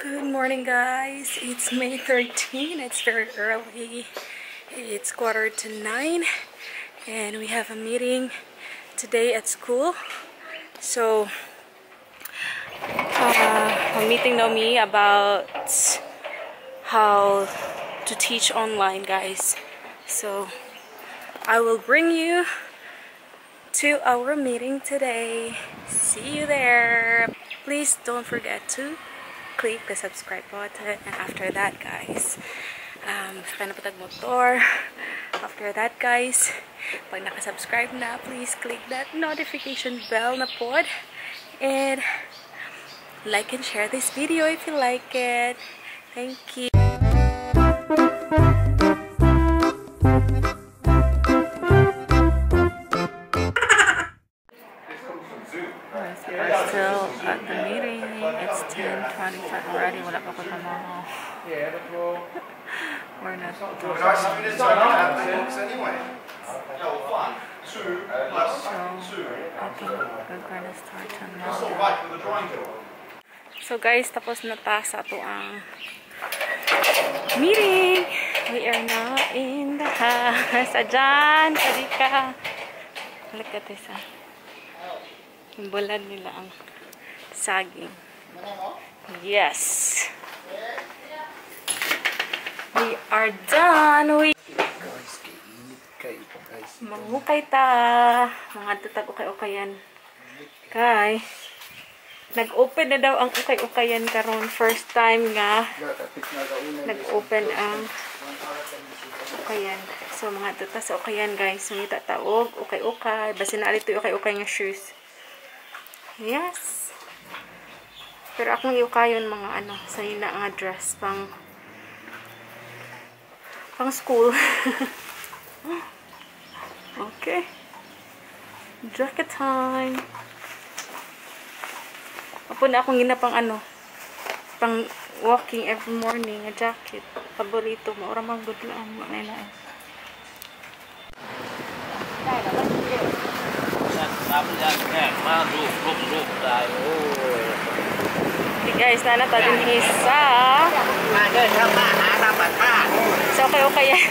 Good morning, guys. It's May 13. It's very early. It's 8:45 and we have a meeting today at school. So, I'm meeting Nomi about how to teach online, guys. So, I will bring you to our meeting today. See you there. Please don't forget to click the subscribe button, and after that, guys, sakay na po tag motor. After that, guys, pag naka-subscribe na, please click that notification bell na pod and like and share this video if you like it. Thank you. We're still at the meeting. It's 10:25 already. Wala pa ko trabaho. We're not. So, I think we're gonna start now. So guys, tapos na ta sa ato ang meeting. We are now in the house. Ajan, kadika. Look at this. Ah. Himbulan nila ang saging. Yes. We are done. We mangukay ta. Mga tutag ukay-ukayan. Kay nag-open na daw ang ukay-ukayan karon, first time nga nag-open ang ukayan. So mga tuta sa ukayan, guys, sumita taog ukay-ukay, basin na alito ukay-ukay nga shoes. Yes. Pero akong iukayon mga ano, sa ina nga dress pang pang school. Okay. Jacket time. Apo na akong gina pang ano, pang walking every morning, a jacket. Paborito mo, ora man gud lang mga ina. Okay guys, nana ta din sa so okay, okay yan.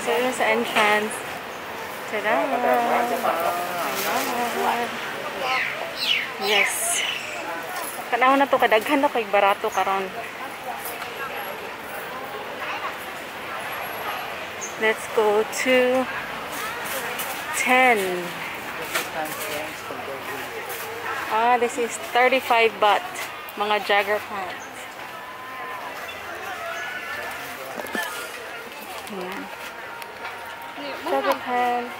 So yun sa entrance. Tada! Yes. Kanahon na to, kadaghan na kay barato karon. Let's go to 10. Ah, this is 35 baht. Mga jogger pants. Ayan. Jogger pants.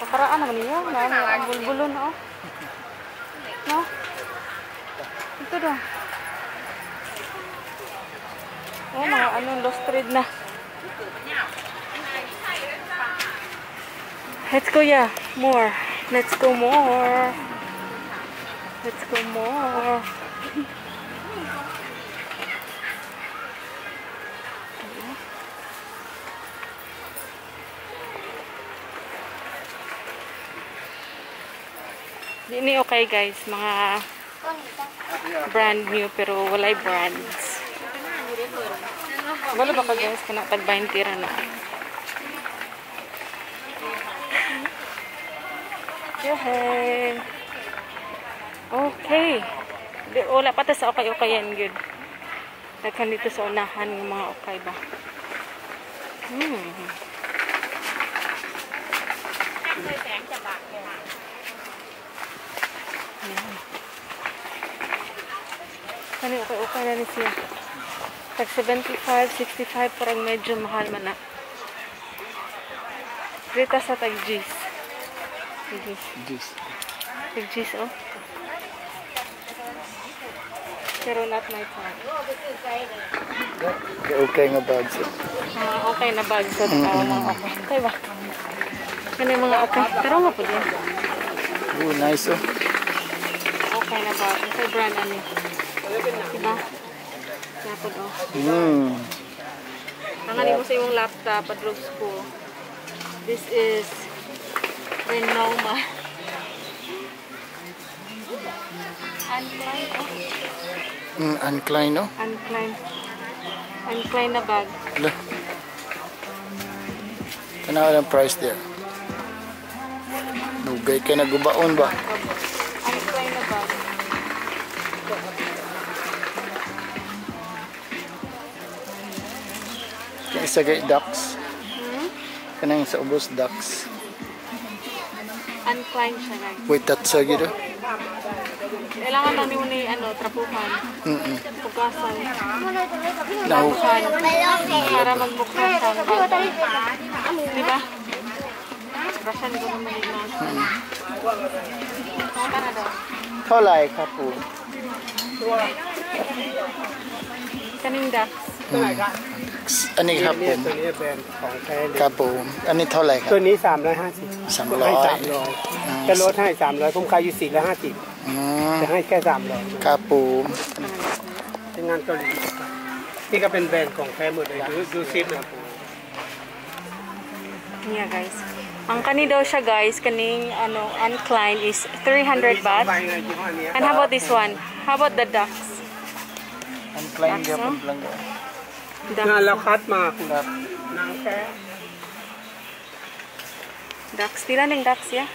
Pakaraan naman niya. Ang bulbulo na oh. No? Ito daw. Oh, mga ano, lost thread na. Let's go, yeah. More. Let's go more. Let's go more. Di ni okay guys, mga brand new pero walay brands. Wala ba ka guys, kana tag 20 ra na. Yehey. Okay. Di, wala pa ta sa okay-okayan gyud. Daghan dito sa unahan ng mga okay ba. Kani okay-okay na ni siya. Tag 75, 65, parang medyo mahal man na. Dito sa tag G's. G's. G's. Tag G's, oh. Pero not my type. Okay nga bags. Okay na bags. Mga okay. Okay ba? Kani mga okay. Pero nga po din. Oh, nice oh. Okay na bag. Okay brand ani. Diba? Napod oh. Ang ano mo sa imong laptop padlog school. This is Renoma. Anne Klein, oh. Anne Klein, no? Anne Klein. Anne Klein na bag. Ala. Tanaw ang price there. Dugay kay nagubaon ba? Anne Klein na bag. Kaya isa kay ducks. Kanang sa ubos ducks. Anne Klein siya, guys. Wait, that's a gid. Kailangan lang ni ano, trapuhan. Pugasan. Nahu. Trapuhan. Para magmukha siyang bag. Di ba? Brushan ko naman yung mga. Tara daw. เท่าไหร่ครับปู Kaning ducks. อันนี้ครับผม ตัวนี้แบรนด์ของแท้เลย ครับผมอันนี้เท่าไหร่ครับ ตัวนี้ 350 300 ให้300จะลดให้ 300ผมขายอยู่ 450 อืม จะให้แค่ 300 ครับผม เป็นงานเกาหลีนี่ก็เป็นแบรนด์ของแท้หมดเลยดูดูซิปนะครับ Yeah, guys. Ang kani daw siya, guys, kaning ano, Anne Klein is 300 baht. ใบเลยยี่ห้อนี้ And how about this one? How about the ducks? Anne Klein Ducks, gyapon no? lang. งาน Ducks. เราคัดมาคุณ ครับ นางแท้ Ducks. Pila ning ducks, yeah?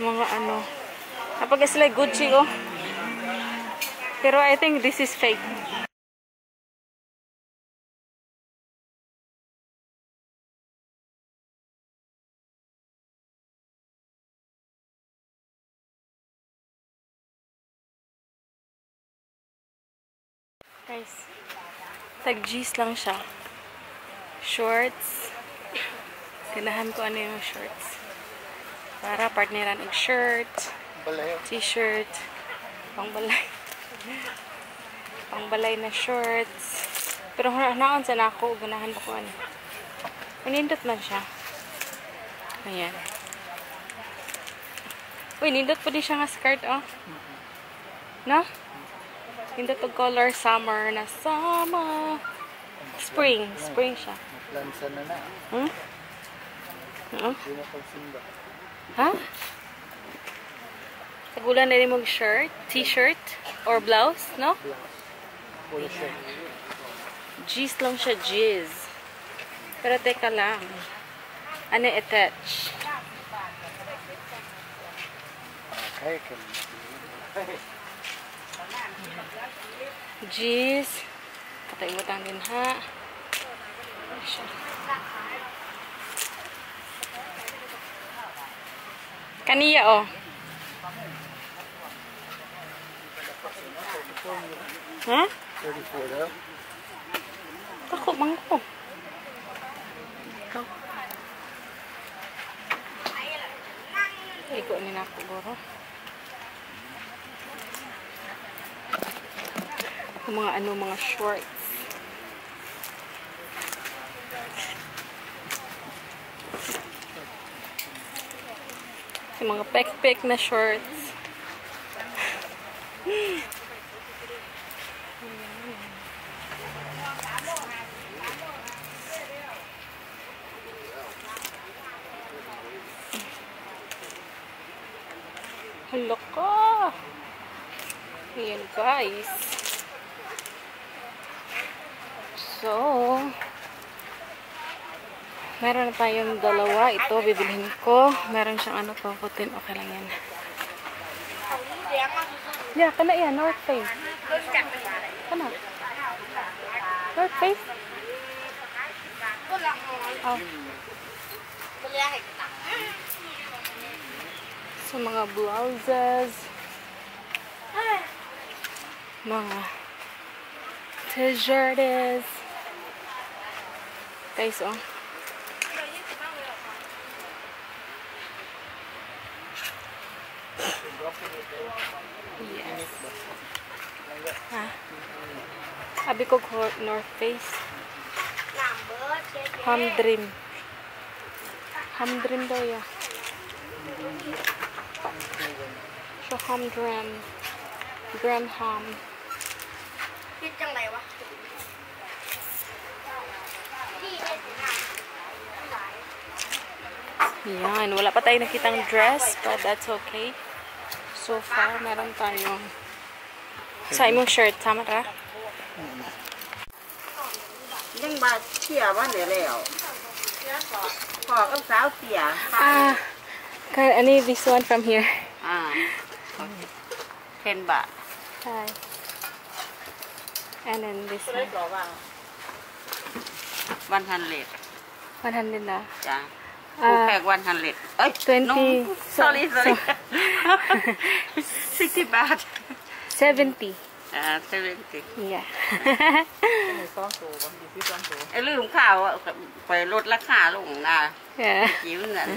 Mga ano. Kapag sila Gucci, oh. Pero I think this is fake. Guys, tag G's lang siya. Shorts. Ganahan ko ano yung shorts. Para partneran og shirt, Balay. T-shirt, pangbalay. Pangbalay na shorts. Pero naon sa nako, ganahan ko ano. Nindot man siya. Ayan. Uy, nindot po din siya nga skirt, oh. No? Nindot og color summer na summer. Spring. Spring siya. Plansa na na. Oo. Di na pagsimba. Ha? Tagulan na rin mong shirt, t-shirt, or blouse, no? Polo shirt. G's lang siya, G's. Pero teka lang. Ano attach? Okay, okay. G's. Patay butang din ha. Siya. Kaniya oh. Ha? 34 daw. Tako man ko. Ikaw. Igo ni nako guro. Yung mga ano, mga shorts. Yung mga pek-pek na shorts. Hala ka! Ayan, guys. So, meron na tayong dalawa. Ito, bibilhin ko. Meron siyang ano to, cotton. Okay lang yan. Yeah, kana yan. North Face. Kana. North Face? Oh. So, mga blouses. Mga t-shirts. Guys, oh. Yes. Ha? Abi ko North Face. Ham Dream. Ham Dream daw ya. So Ham Dream. Dream Ham. คิดจังไรวะ Yan. Wala pa tayong nakitang dress, but that's okay. So far, meron tayong sa imong shirt. Tama ra? ยังบาเที่ยว่าเหนื่อยแล้วพ่อกับสาวเสีย Ah, can I need this one from here? อ่าเป็นบาท Hi. And then this one. วันฮันเลด 100 na. จ้ะ อ่า ผู้แพกวันฮันเลดเอ้ย 20. Sorry, sorry, 60 บาท 70. อ่า 70. Yeah. ไอ้ลืมข่าวอะไปลดราคาลงนะ Yeah. จิ้วนั่น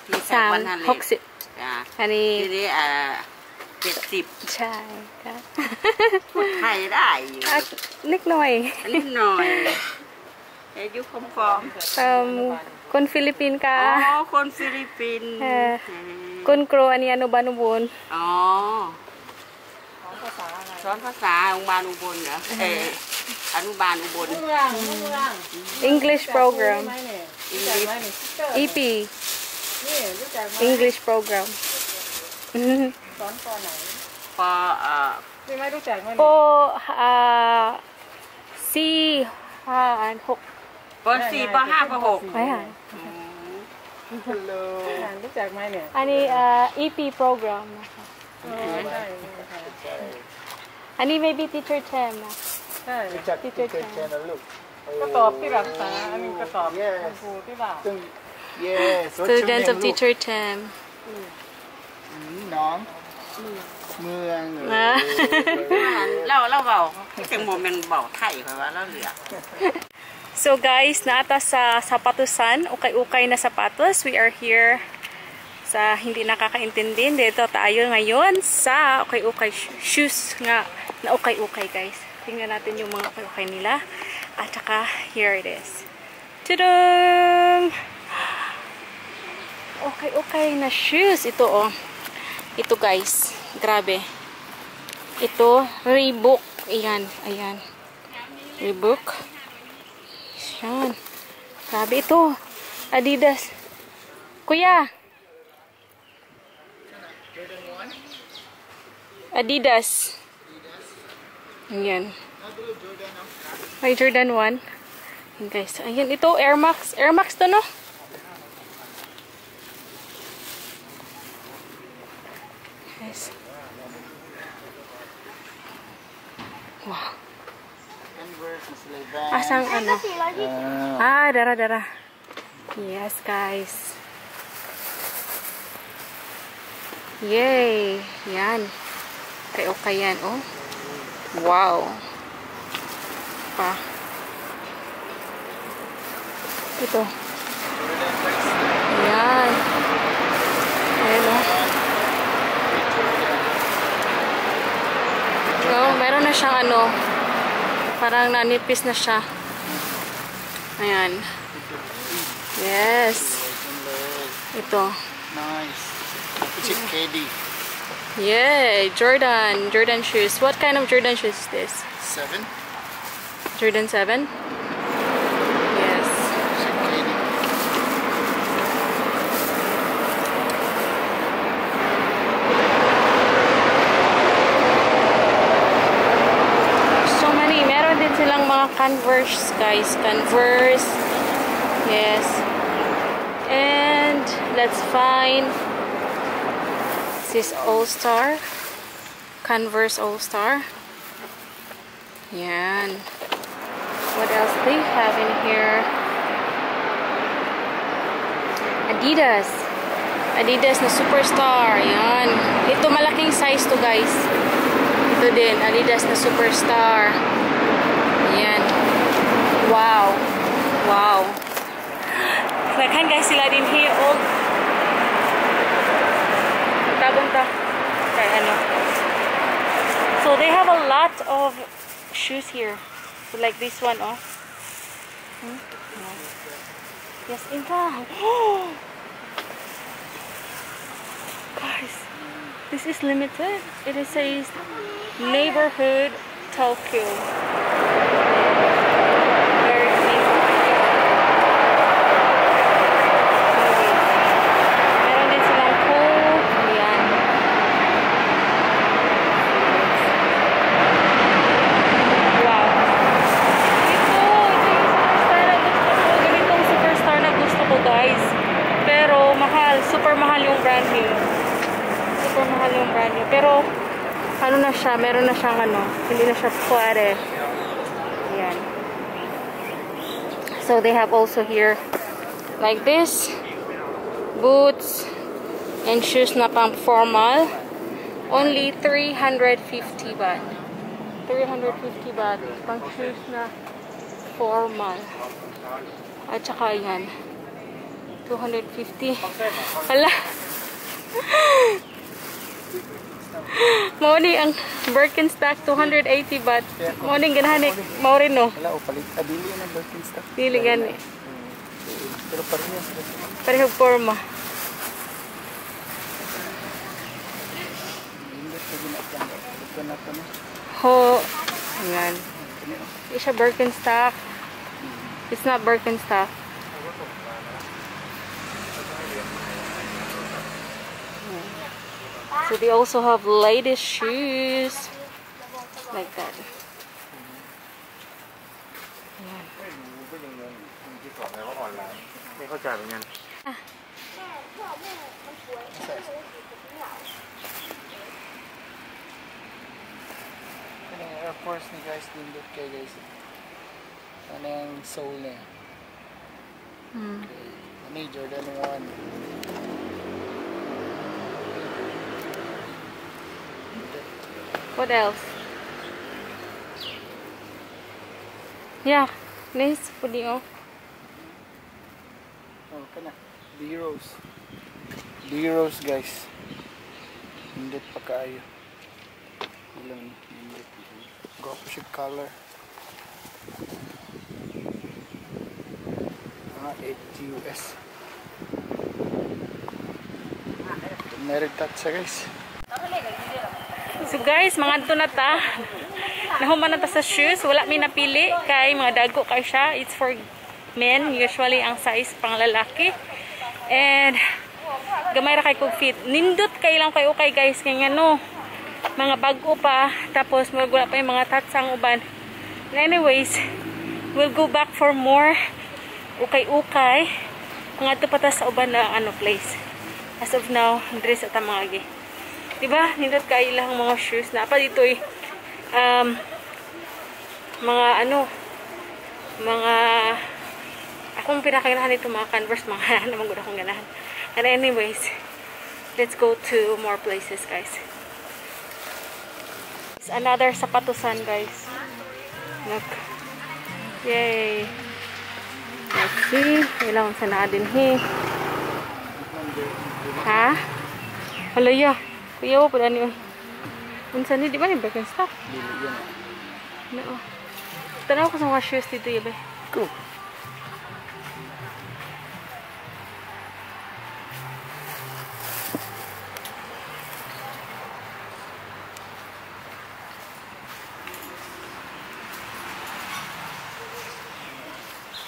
ที่แพก สาม วันฮันเลด หกสิบ จ้ะ อันนี้ ทีนี้อ่า70 ใช่ค่ะ พูดไทยได้อยู่ อ่ะนิดหน่อย นิดหน่อยอายุคมฟอม คนฟิลิปปินส์ค่ะ อ๋อ คนฟิลิปปินส์ เออ คุณครูอันนี้อนุบาลอุบล อ๋อสอนภาษาโรงพยาบาลอุบลเหรอเอออนุบาลอุบล English program. English. EP English program. ปอเอ่อ ปอ่าสี่ห้าหก ปสี่ปห้าปหก ไม่ค่ะ Hello. อันนี้อ่า EP program นะคะอันนี้ maybe teacher Tem นะ รู้จัก Teacher Channel ลูก ก็ตอบที่แบบภาษาอันนี้ก็ตอบ Yes. ครูที่แบบ ซึ่ง Yes. What's your Student of name, ลูก teacher Tem. น้องเมือง นะ เราเราเบาจังโมเมนเบาไทยเพราะว่าเราเหลือ So guys, naata sa sapatusan, ukay-ukay na sapatos. We are here sa hindi nakakaintindi. Dito tayo ngayon sa ukay-ukay shoes nga na ukay-ukay, guys. Tingnan natin yung mga ukay-ukay nila. At saka here it is. Tudung! Okay-okay na shoes. Ito oh. Ito, guys. Grabe. Ito, Reebok. Ayan, ayan. Reebok. Yan. Grabe ito. Adidas. Kuya. Adidas. Ayan. May Jordan 1. Ayan, guys. Ayan, ito Air Max. Air Max to, no? Guys. Wow. Converse, sila Vans. Asang ano? Ah, Ah, dara, dara. Yes, guys. Yay! Yan. Okay, okay yan, oh. Wow. Pa. Ito. Yan. Ayan, oh. So, meron na siyang ano, parang nanipis na siya. Ayan. Yes. Ito. Nice. It's a KD. Yay! Jordan. Jordan shoes. What kind of Jordan shoes is this? 7. Jordan 7? Yes. It's a KD. So many. Meron din silang mga Converse, guys. Converse. Yes. And let's find this All Star. Converse All Star. Yan. What else they have in here? Adidas. Adidas na Superstar. Yan. Ito malaking size to, guys. Ito din. Adidas na Superstar. Yan. Wow. Wow. Daghan guys sila din here. Old. Tabong ta. Kay ano. So they have a lot of shoes here. So like this one, oh. Yes, in fact. Guys, this is limited. It says Neighborhood Tokyo. Very big. Mahal. Super mahal yung brand new. Super mahal yung brand new. Pero, ano na siya, meron na siyang ano, hindi na siya pwede. Ayan. So, they have also here, like this, boots, and shoes na pang formal. Only 350 baht. 350 baht. Pang shoes na formal. At saka yan. 250. Hala. Mao ni ang Birkenstock 280 baht. Mao ni ganahan ni mao rin no. Wala, o palit. Adili na Birkenstock. Dili gani. Pero parehas. Pareho forma. Ho. Ayan. Hindi siya Birkenstock. It's not Birkenstock. So they also have ladies shoes like that. Ayan. Air Force ni guys, nindot kay guys. Ano yung sole niya? Okay. Ano yung Jordan 1? What else? Yeah, nice pudi oh. Oh, kana. D-Rose. D-Rose guys. Nindot pa kaayo. Ilang nindot. Gwapo siya color. Mga 8 US. Meron touch guys. So guys, mga adto na ta. Nahuman na ta sa shoes. Wala mi napili kay mga dago kay siya. It's for men. Usually ang size pang lalaki. And gamay ra kay kog fit. Nindot kay lang kay ukay guys kay ngano. Mga bag-o pa, tapos wala pa yung mga tatsang uban. And anyways, we'll go back for more ukay-ukay. Mga adto pa ta sa uban na ano place. As of now, dress at ang mga gi. Diba? Nindot kay ilang mga shoes na pa dito eh. Mga ano, mga akong pinakaganahan dito mga Converse, mga naman gud akong ganahan. And anyways, let's go to more places guys. It's another sapatusan guys. Look. Yay. Let's see. Ilang sa naa din he. Ha? Halaya. Kuya, wa pud ani. Unsa ni di ba ni Birkenstock? Dili yan. No. Tanaw ko sa mga shoes dito, yabe. Go.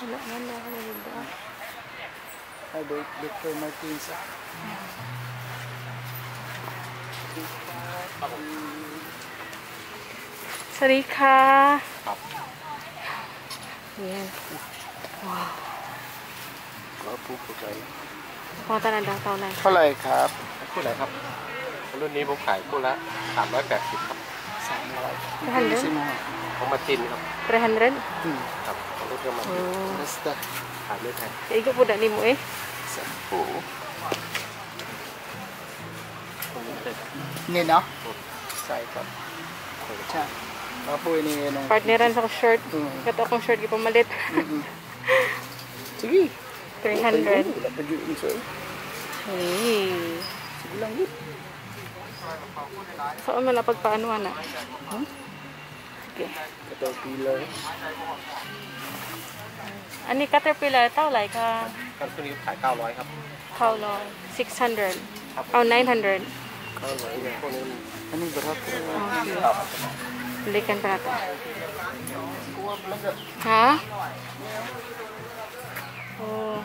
Wala man na ako nalunda. Hi, Dr. Martins. Sarika. Ayan. Wow. Gwapo po kayo. พอตอนนั้นดาวเท่าไหร่ เท่าไหร่ครับ คู่ไหนครับ รุ่นนี้ผมขายคู่ละ380ครับ 300 ของมาตินครับ 300 ครับของรุ่นมาติน Basta. ขายไม่แพง Igo po na nimo eh. Sa oo. นี่เนาะใช่ครับใช่ Gwapo ini anong Partneran sa shirt. Kato akong shirt gipamalit. Sige. 300. Wala pa yun sir. Hey. Sige lang yun. Saan man napagpaano ana? Sige. Caterpillar. Ani caterpillar tao like ha ครับตัวนี้ขาย900ครับ how long? 600. Oh, 900. พวกนี้ Ano yung barat? Balikan pa natin. Ha? Oh.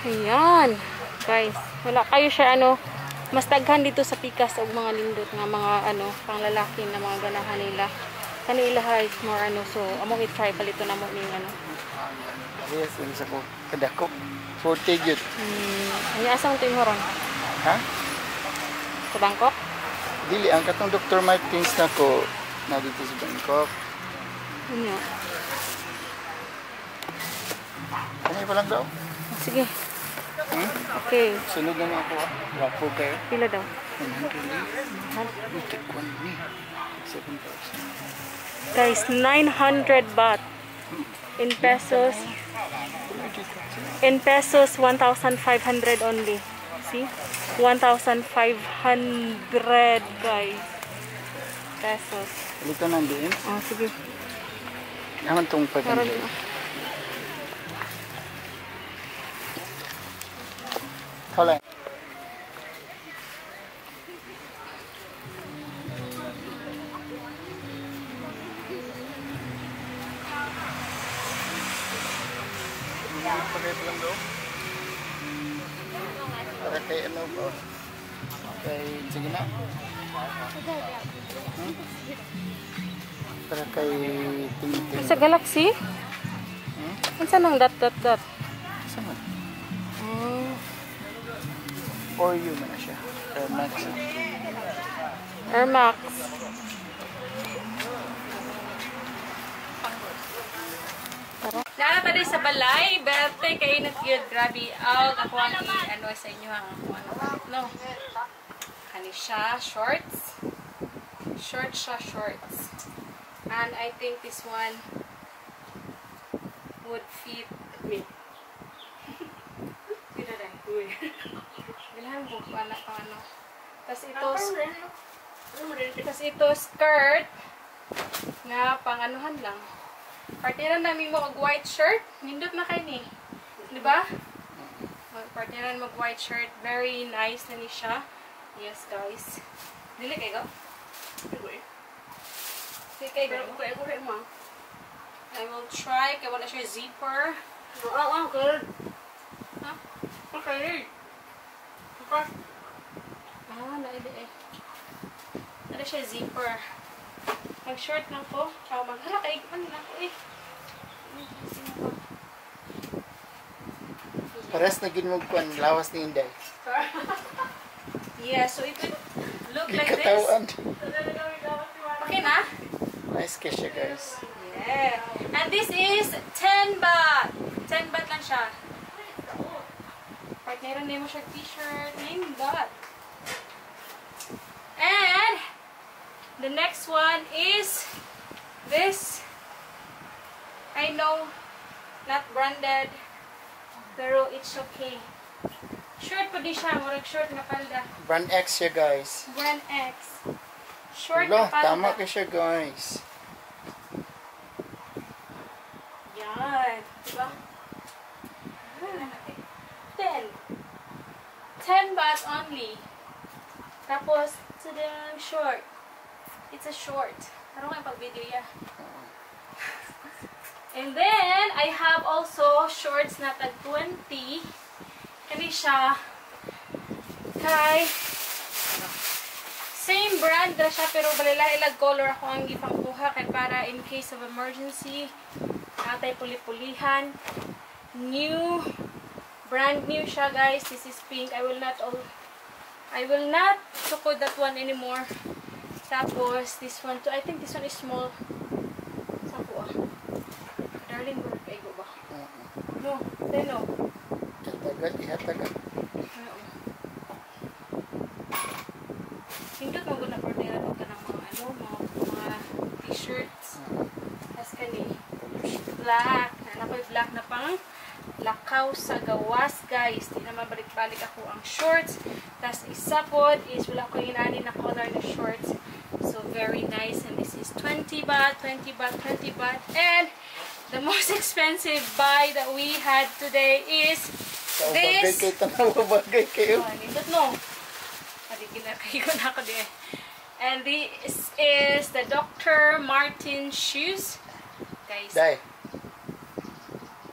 Ayan. Guys, wala kayo siya ano, mas daghan dito sa pikas og mga lindot nga mga ano, panglalaki na mga ganahan nila. Kanila ha is more ano, so among i-try palito na mo ning ano. Parehas lang sa ko. Kadako. 40 yun. Ano asa mo tinghoron? Ha? Sa Bangkok? Dili, ang katong Dr. Martens na ko na dito sa Bangkok. Ano? Ano pa lang daw? Sige. Okay. Sunod na mga kuha. Wapo kayo. Pila daw? 100. Uy, tagkuhan ni. 7,000. Guys, 900 baht. In pesos. In pesos, 1,500 only. See? 1,500, guys. Pesos. Ito nang diin. Oh, sige. Naman tong Karon 500. na. เท่าไหร่ Para kay ano po? Kay, sige na. Para kay Ting-Ting. Sa Galaxy? Unsa nang dot dot dot? Saan man? Or you man na siya. Air Max. Air Max. Naa ta sa balay, berte kay init gyud, grabe out ako ang i-ano sa inyo ang ako ano. No. Kani siya shorts. Short siya shorts. And I think this one would fit me. Dito dai. Uy. Bilhan ko kung ano pang ano. Tas ito skirt nga pang anuhan lang. Partneran namin mo og white shirt. Nindot na kay ni. Di ba? Partneran mo og white shirt. Very nice na ni siya. Yes, guys. Dili kay go. Dili kay go. I will try. Kay wala siya zipper. Good. Huh? Okay. Okay. Ah, naili eh. Wala siya zipper. Mag-short lang ko. Ako maghala kay ano na ko eh. Pares na gid mo kuan lawas ni Inday. Yeah, so it would look like this. Gikatawan. Okay na? Nice kay siya, guys. Yeah. And this is 10 baht. 10 baht lang siya. Partneran na mo siya t-shirt. 9 baht. And the next one is this. I know, not branded, pero it's okay. Short pa din siya. Murag short na palda. Brand X siya, guys. Brand X. Short Lo, na palda. tama kay siya, guys. Yan. Diba? 10. 10 baht only. Tapos, tadang short. It's a short. Ano nga yung pag-video ya? And then, I have also shorts na tag 20. Kani siya. Kay same brand na siya pero balila ilag color ako ang gipangkuha kay para in case of emergency atay puli-pulihan. New brand new siya, guys. This is pink. I will not sukod that one anymore. Tapos this one too. I think this one is small. Sa ko ah. Darling, bro, kay go ba? No, then no. Tagal, ihatagal. Hindot mo guna partneran og kanang mga ano, mga t-shirts. Tas kani black. Nana ko'y black na pang lakaw sa gawas, guys. Di na mabalik-balik ako ang shorts. Tas isa pod is wala ko inani na color na shorts. So very nice, and this is 20 baht, 20 baht, 20 baht. And the most expensive buy that we had today is this. Bagay kay tanaw, bagay kayo. Oh, nindot no. And this is the Dr. Martens shoes, guys. Dai.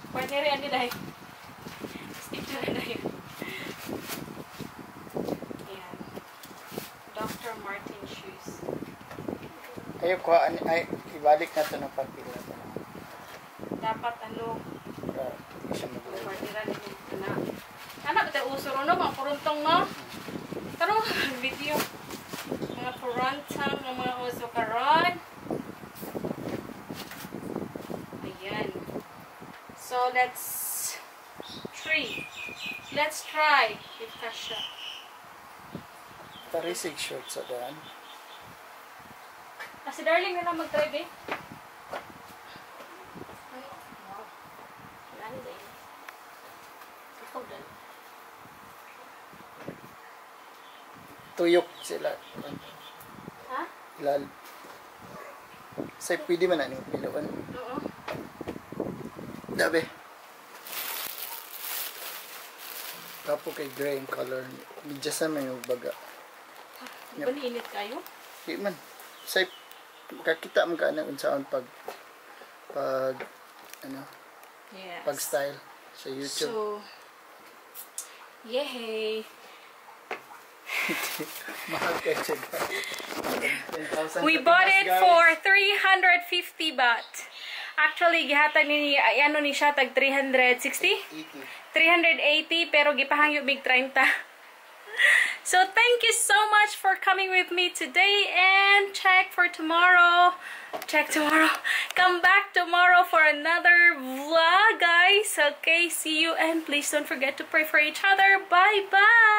Partner yan din, dai. Picture na yun. Ayan. Dr. Martens shoes. Ayaw ko, ay, ibalik na ito ng pagpila. Dapat ano, Karon no, mga puruntong no. Karon video. Mga puruntong ng mga uso karon. Ayan. So let's try. Let's try if kasya. Parisig short sa daan. Ah, si Darling na lang mag-drive eh. Ay, wow. Wala na dahil. Ikaw dahil. Tuyok sila. Ha? Lal. Say pwede man na nimo piloan. Oo. Dabe. Kapo kay gray ang color. Medyo sa may baga. Di ba niinit kayo? Di man. Say makakita man ka na unsaon pag ano, pag style sa YouTube. So, yay! Mahal kay siya, guys. 10,000 We ka bought Pinas, it guys. for 350 baht. Actually, gihatag ni ay, ano ni siya tag 360? 80. 380 pero gipahangyo mig 30. So thank you so much for coming with me today and check for tomorrow. Check tomorrow. Come back tomorrow for another vlog, guys. Okay, see you and please don't forget to pray for each other. Bye bye.